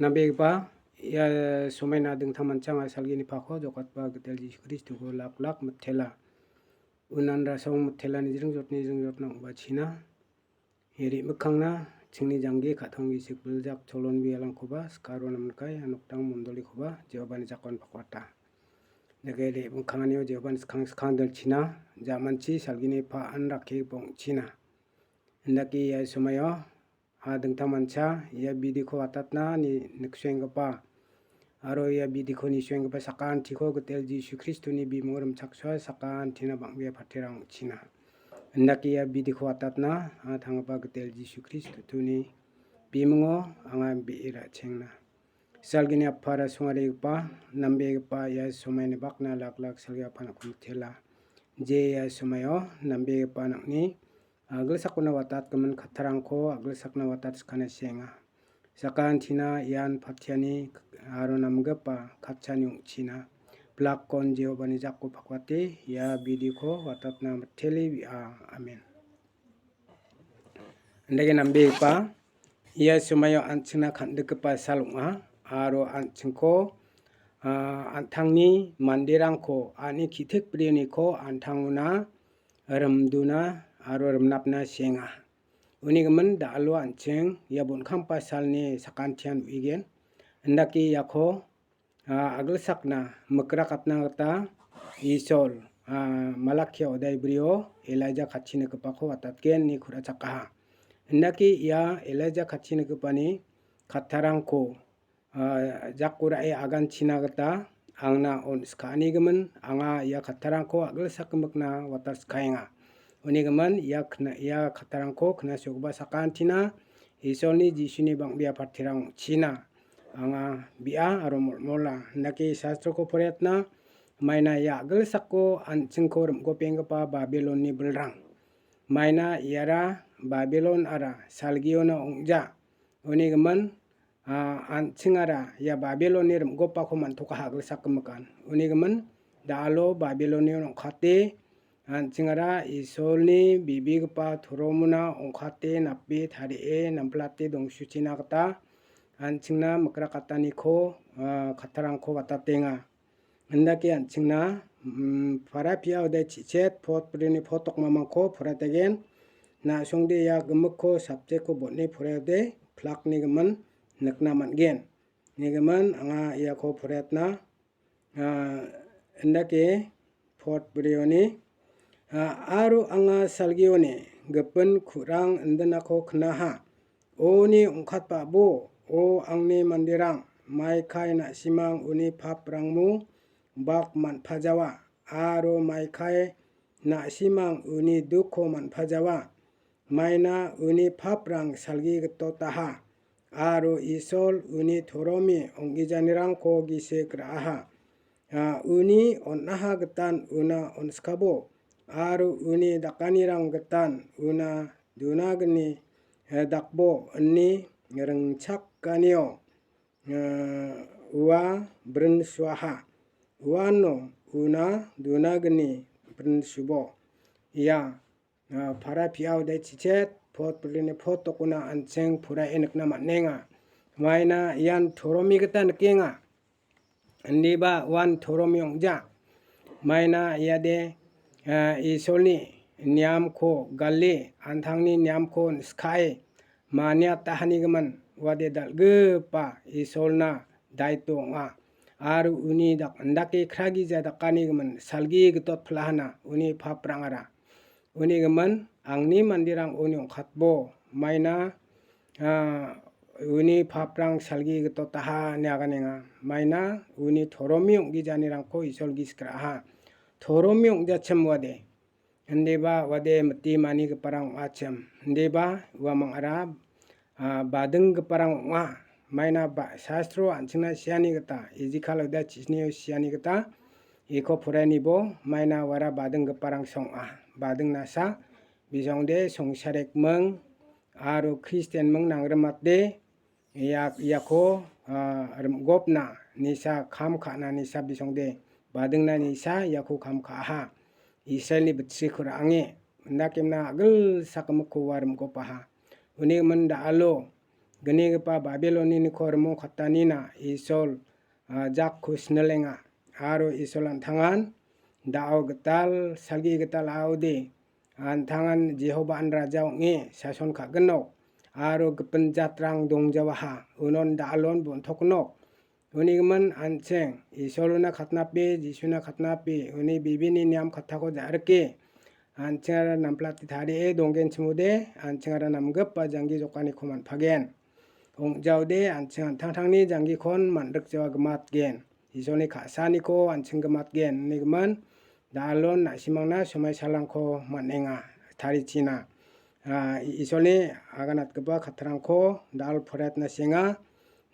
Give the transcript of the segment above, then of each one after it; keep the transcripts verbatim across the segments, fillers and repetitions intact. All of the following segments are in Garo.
Nambegipa ia somaina dingtang mancha anga salgini pako jokatba gital Jisu Kristoko lak lak mitela. Unan rasong mitelani jringjotni jringjotna ong·bachina. Ia re·mikkangna chingni janggi ka·tong gisik biljak cholon bialangkoba sikaro namnikai ia noktang mondolikoba Jehovani jakon pakwata. Dake re·mikkanganio Jehovani skang skang dilchina, jamanchi salgini pa·an rake bongchina. Indake ia somaio a dingtang mancha ia bidiko watatna ni niksoenggipa aro ia bidiko nisoenggipa sakantiko gital Jisu Kristoni bimingo rimchaksoa sakantina bang·bea patirang ong·china. Indake ia bidiko watatna anga tanggipa gital Jisu Kristoni bimingo anga be·e ra·chengna. Salgini apara songarigipa, nambegipa ia somaini bakna lak lak salgipa nokni tela. Je ia somaio nambegipa nokni a·gilsakona watatgimin kattarangko a·gilsakna watatskana sienga. Sakantina ian patiani aro namgipa katchani ong·china. Blakkon Jehovani jako pakwate ia bidiko watatna mitele bi·a. Amen. Indake nambegipa, ia somaio an·chingna kan·dikgipa sal ong·a, aro an·chingko, a, an·tangni manderangko a·ni ki·tik brioniko an·tangona rimdona aro rimnapna sienga. Uni gimin da·alo an·ching ia bon·kampa salni sakantian uigen. Indake iako, a, a·gilsakna mikrakatna gita Isol, a, Malakia odai brio Elaija katchinikgipako watatgen ine ku·rachakaha. Indake ia Elaija katchinikgipani kattarangko a, jako ra·e aganchina gita angna on·skanigimin, anga ia kattarangko a·gilsak gimikna watatskaenga. Unigimin ia kna-, ia kattarangko knasiogipa sakantina Isolni Jisuni bang·bea patirang ong·china. Anga bi·a aro molmola. Indake sastroko poraiatna maina ia a·gilsako an·chingko rim·gopenggipa Babilonni bilrang. Maina iara Babilon ara salgiona ong·ja. Unigimin a, an·chingara ia Babilonni rim·gopako man·toka ha·gilsak gimikan. Unigimin da·alo Babilonni ong·kate an·chingara Isolni bibigipa toromona ong·kate nape tarie namplate dongsuchina gita an·chingna mikrakataniko, a, kattarangko watatenga. Indake an·chingna, mm, para pia ode chichet pot brini pot okmamangko porategen. Na·songde ia gimikko subject-ko bon·e poraiode plak nigimin nikna man·gen. Nigimin anga iako poraiatna, ah, indake pot brioni, ah, aro anga salgioni gipin ku·rang indinako knaha. Oni ong·katbabo, o angni manderang, maikai na·simang uni paprangmo bak man·pajawa, aro maikai na·simang uni dukko man·pajawa. Maina uni paprang salgigitotaha, aro Isol uni toromi ong·gijanirangko gisik ra·aha. Ah, uni on·aha gitan una on·skabo, aro uni dakanirang gitan una dunagni, eh, dakbo ine ringchakanio, eh, ua brin suaha. Uano una dunagni brin subo. Ia, ah, para piao de chichet, pot brini pot tokona an·ching pura e nikna man·enga. Maina ian toromi gita nikenga. Indiba uan toromi ong·ja. Maina iade, ah, Isolni niamko gale, an·tangni niamko sikae, maniatahanigimin uade dal·gipa Isolna daito ong·a. Aro uni dak-, indake kragija dakanigimin salgi gitot plahana uni paprangara. Unigimin angni manderang uni ong·katbo maina, ah, uni paprang salgi gitotaha ine aganenga. Maina uni toromi ong·gijanirangko Isol gisik ra·aha. Toromi ong·jachim uade. Indiba uade mite manigiparang ong·achim. Indiba uamang ara, ah, badinggiparang ong·a. Maina ba-, sastro an·chingna siani gita, ejikal oda chisnio siani gita, iko porainibo maina uara badinggiparang song·a. Bading nasa, bisongde songsarekming aro Kristianming nangrimatde, ia-, iako, ah, rim·gopna nisa kam ka·na nisa bisongde badingna nisa iako kam ka·aha. Israelni bitsriko ra·ange, indakemna a·gilsak gimikko ua rim·gopaha. Uni gimin da·alo, gnigipa Babilonini kormo kattanina Isol, ah, jakko sinilenga. Aro Isol an·tangan da·o gital, salgi gital a·ode, an·tangan Jehoba an raja ong·e sason ka·ginok, aro gipin jatrang dongjawaha, unon da·alon bon·toknok. Unigimin an·ching Isolona katnape, Jisuna katnape, uni bibini niam kattako ja·rike, an·chingara namplate tarie donggenchimode, an·chingara namgipa janggi jokaniko man·pagen. Ong·jaode an·ching an·tangtangni janggikon man·rikjawa gimatgen. Isolni ka·saaniko an·ching gimatgen. Unigimin, da·alon na·simangna somaisalrangko man·enga, tarichina. Ah, Isolni aganatgipa kattarangko da·al poraiatna senga.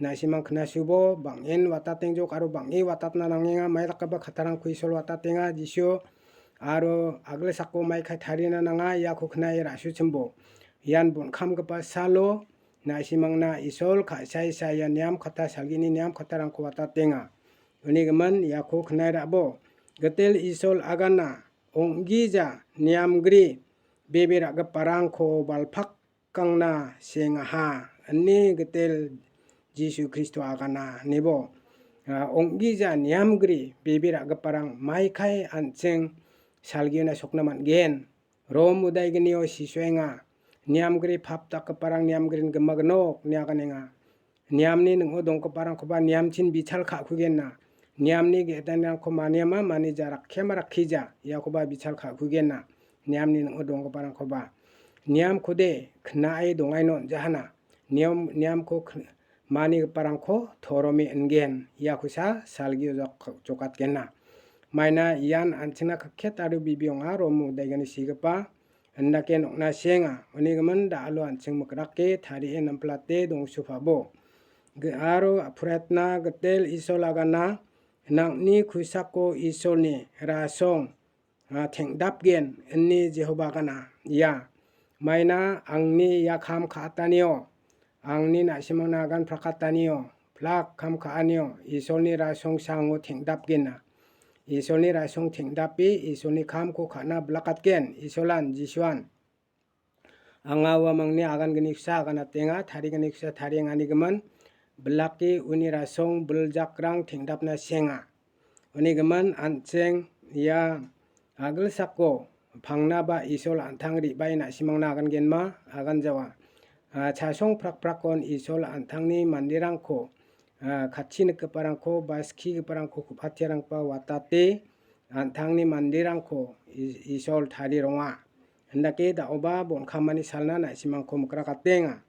Na·simang knasubo, bang·en watatengjok aro bang·e watatna nangenga. Maidakgipa kattarangko Isol watatenga, Jisu. Aro a·gilsako maikai tarina nanga, iako knae ra·suchimbo. Ian bonkamgipa salo, na·simangna Isol ka·saisa ia niam katta, salgini niam kattarangko watatenga. Unigimin iako knae ra·bo. Gitel Isol agana, ong·gija niamgri, bebe ra·giparangko balpakangna sengaha, ine Gitel Jisu Kristo agana, nebo. Ah, ong·gija niamgri, bebe ra·giparang maikai an·ching salgiona sokna man·gen. Rom udaignio sisoenga, niamgri pap dakgiparang niamgrin gima gnok, ine aganenga. Niamni ning·o donggiparangkoba niamchin bichal ka·kugenna. Niamni ge·etanirangko maniama mani ja, rakkiama rakkija, iakoba bichal ka·kugenna. Niamni ning·o donggiparangkoba. Niamkode knae dongaino on·jahana. Niam-, niamko kn-, manigiparangko torome ingen. Iakosa salgio jok-, jokatgenna. Maina ian an·chingna kakket aro bibionga, Rom udaigani sigipa. Indake nokna senga. Unigimin da·alo an·ching mikrake tarie namplate dongsupabo. Ge-, aro aphuretna Gitel Isol agana, nang·ni kusako Isolni rasong, ah, teng·dapgen, ine Jehoba agana. Ia, maina angni ia kam ka·atanio, angni na·simangna agan prakatanio, plak kam ka·anio, Isolni rasongsango teng·dapgenna. Isolni rasong teng·dape, Isolni kamko ka·na blakatgen, Isolan, Jisuan. Anga uamangni agan gniksa aganatenga, tari gniksa tarienganigimin, blake uni rasong biljakrang teng·dapna senga. Unigimin an·ching ia a·gilsako pangnaba Isol an·tang re·bae na·simangna agan genma, agan jawa. Ah, chasong prakprakon Isol an·tangni manderangko, ah, katchi nikgiparangko ba skigiparangko ku·patiarangba watate an·tangni manderangko I-, Isol tarironga. Indake da·oba bonkamani salna na·simangko mikrakatenga.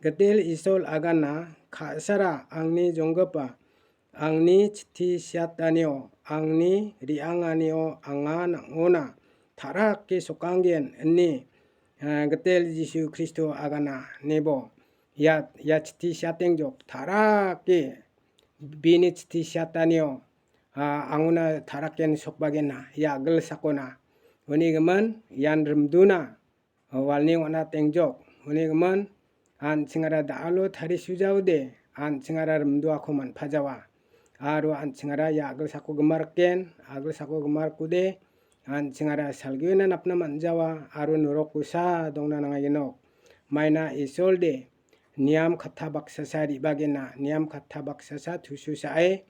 Gitel Isol agana ka·sara angni jonggipa, angni chiti siatanio, angni re·anganio anga nang·ona ta·rake sokanggen, ine, eh, Gitel Jisu Kristo agana nebo. Ia, ia chiti siatengjok ta·rake bini chiti siatanio, ah, angona ta·raken sokbagenna, ia a·gilsakona. Unigimin, ian rimduna, walni ong·na tengjok. Unigimin, an·chingara da·alo tarisujaode, an·chingara rimdoako man·pajawa. Aro an·chingara ia a·gilsako gimarken, a·gilsako gimarkude, an·chingara salgiona napna man·jawa, aro norok usa dongna nangagenok. Maina Isolde, niam katta baksasa re·bagena, niam katta baksasa tusu sa·e,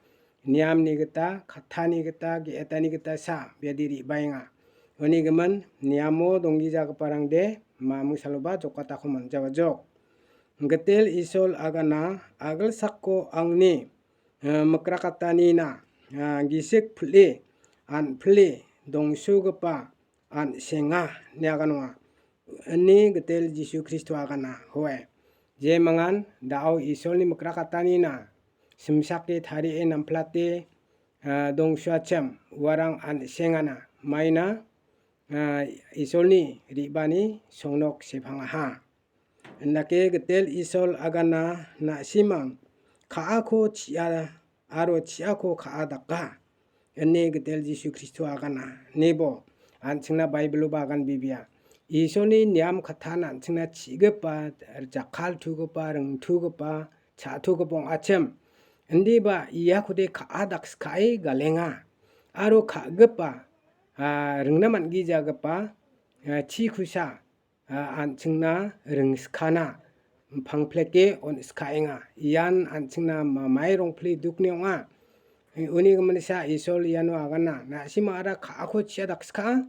niamni gita, kattani gita, ge·etani gita sa biadi re·baenga. Unigimin niamo donggijagiparangde mamung saloba jokatako man·jawajok. Gitel Isol agana a·gilsako angni, eh, mikrakatanina, eh, gisik pil·e, an·pile dongsugipa an·senga ine aganonga. Ine Gitel Jisu Kristo agana, hoe. Jemangan da·o Isolni mikrakatanina simsake tarie namplate, ah, dongsuachim uarang an·sengana. Maina, ah, Isolni re·bani songnok sepangaha. Indake Gitel Isol agana na·simang ka·ako chi·a aro chi·ako ka·a daka, ine Gitel Jisu Kristo agana, nebo an·chingna Baibilo ba agan bibia. Isolni niam kattan an·chingna chi·gipa, jakkaltugipa, ringtugipa, cha·togipa ong·achim. Indiba iakode ka·a dakskae galenga. Aro ka·gipa, ah, ringna man·gijagipa, ah, chi kusa, ah, an·chingna ringskana. pangpleke on·skaenga. Ian an·chingna mamai rongpli dukni ong·a. Uni giminsa Isol iano agana, na·simangara ka·ako chi·a dakskaa,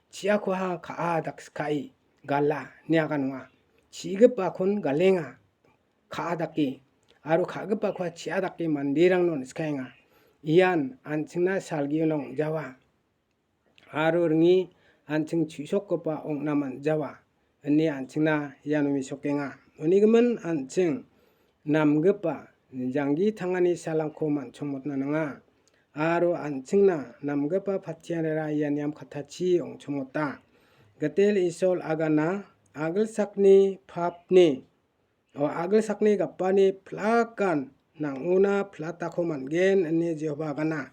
chi·akoha ka·a dakskai gala, ine aganonga. Chi·gipakon galenga, ka·a dake, aro ka·gipakoha chi·a dake manderangna on·skaenga. Ian an·chingna salgio ong·jawa. Aro ringe an·ching chu·sokgipa ong·na man·jawa, ine an·chingna iano mesokenga. Unigimin an·ching namgipa janggi tangani salangko man·chongmotna nanga. Aro an·chingna namgipa patianira ia niam kattachi ong·chongmota. Gitel Isol agana agilsakni papni O agilsakni gapani plakan nang·ona platako man·gen ine Jehoba agana.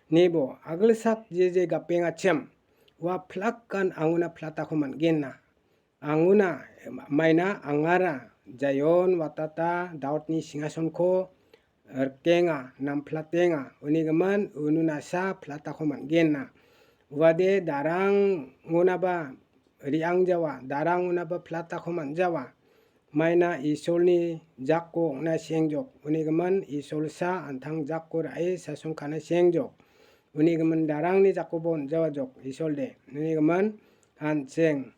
Nibo agilsak je je gapengachim, ua plakan angona platako man·genna. Angona maina angara Jaion watata Daudni singgasonko rikenga, namplatenga, unigimin ununasa platako man·genna. Uade darangonaba re·angjawa, darangonaba platako man·jawa. Maina Isolni jako ong·na sengjok, unigimin Isolsa an·tang jako ra·e sason ka·na sengjok. Unigimin darangni jakoba on·jawajok, Isolde. Unigimin an·ching,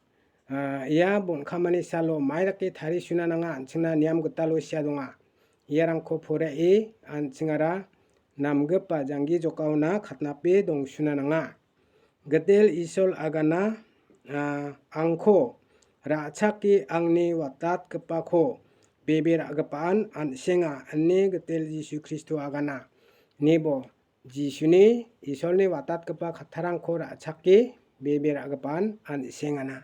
ah, ia bon·kamani salo mai dake tarisuna nanga an·chingna niam gitalo sia donga. Iarangko poree an·chingara namgipa janggi jokaona katnape dongsuna nanga. Gitel Isol agana, ah, angko ra·chake angni watatgipako bebe ra·gipaan an·senga, ine Gitel Jisu Kristo agana. Nibo Jisuni Isolni watatgipa kattarangko ra·chake bebe ra·gipaan an·sengana.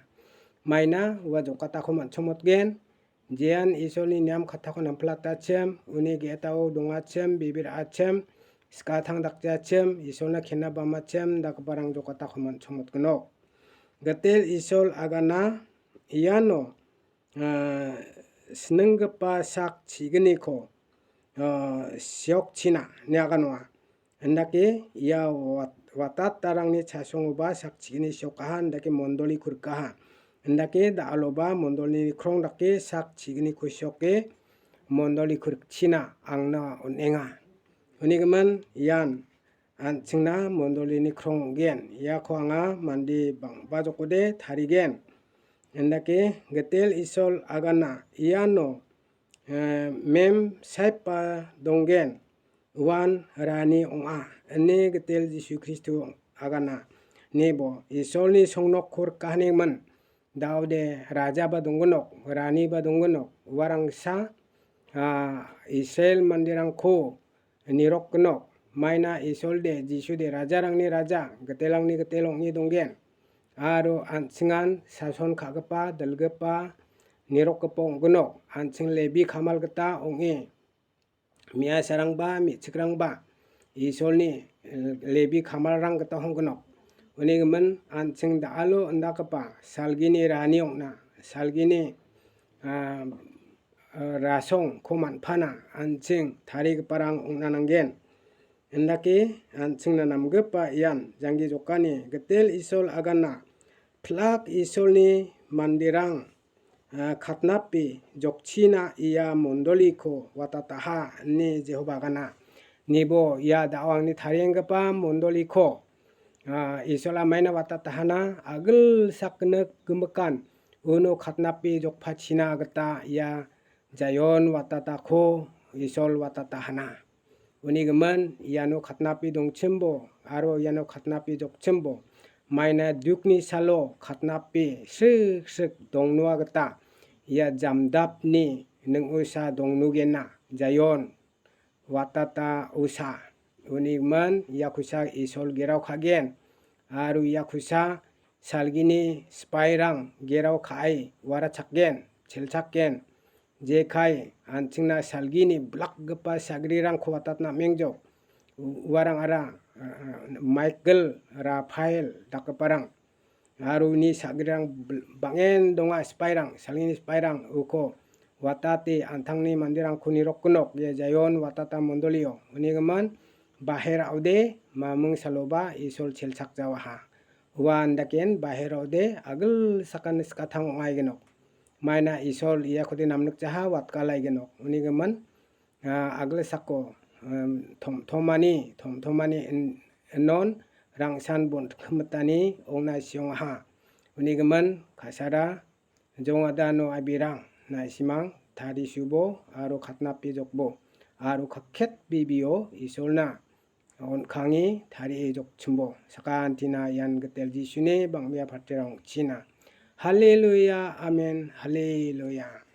Maina ua jokatako man·chongmotgen. Jean Isolni niam kattako namplatachim, uni ge·etao dongachim, bebe ra·achim, skatang dakjachim, Isolna kena bamachim, dakgiparang jokatako man·chongmotgnok. Gitel Isol agana iano, ah, sininggipa sak chigniko, ah, siokchina ine aganoa. Indake ia wat-, watatarangni chasongoba sak chigni siokaha, indake mondoliko rikaha. Indake da·aloba mondolini krong dake sak chigni kusioke mondoliko rikchina angna on·enga. Unigimin ian an·chingna mondolini krong ong·gen. Iako anga mande bang·ba jokode tarigen. Indake Gitel Isol agana iano, eh, mem saipa donggen. Uan rani ong·a, ine Gitel Jisu Kristo agana. Nibo Isolni songnokko rikahanigimin, daode rajaba donggnok, raniba donggnok, uarangsa, ah, Israel manderangko nirokgnok. Maina Isolde, Jisude, rajarangni raja, gitelrangni gitel ong·e donggen. Aro an·chingan sason ka·gipa, dilgipa, nirokgipa ong·gnok. An·ching Lebi kamal gita ong·e. Me·asarangba, me·chikrangba, Isolni, eh, Lebi kamalrang gita honggnok. Unigimin an·ching da·alo indakgipa salgini rani ong·na, salgini, ah, ah, rasongko man·pana an·ching tarigiparang ong·na nanggen. Indake an·chingna namgipa ian janggi jokani Gitel Isol agana plak Isolni manderang ah, katnape jokchina ia mondoliko watataha, ine Jehoba agana. Nibo ia da·o angni tarienggipa mondoliko, ah, Isola maina watatahana agilsak gimik gimikan uno katnape jokpachina gita ia Jaion watatako Isol watatahana. Unigimin iano katnape dongchimbo aro iano katnape jokchimbo. Maina dukni salo katnape srik srik dongnoa gita ia jamdapni ning·osa dongnogenna Jaion watata osa. Unigimin ia kusa Isol gerao ka·gen aro ia kusa salgini sipairang gerao ka·e warachakgen, chelchakgen. Jekai an·chingna salgini blakgipa sagrirangko watatna am·engjok. U-, uarangara, ah, Michael, Rafael dakgiparang. Aro uni sagrirang bl-, bang·en donga sipairang, salgini sipairang uko watate an·tangni manderangko nirokgnok ia Jaion watata mondolio. Unigimin bahera ode maming saloba Isol chelchakjawaha. Ua andaken bahera ode agilsakan skatang ong·aigenok. maina Isol iakode namnikjaha watgalaigenok. Uni gimin, ah, agilsako, em, tom-, tomani, tom-, tomani in-, inon rangsan bontkhimitani ong·na siongaha. Uni gimin kasara jongada no abirang na·simang tarisubo aro katnapejokbo aro kakket bibio Isolna on·kange tarie jokchimbo. Sakantina ian gitel Jisuni bang·bea patirang ong·china. Haleluya, amen, haleluya.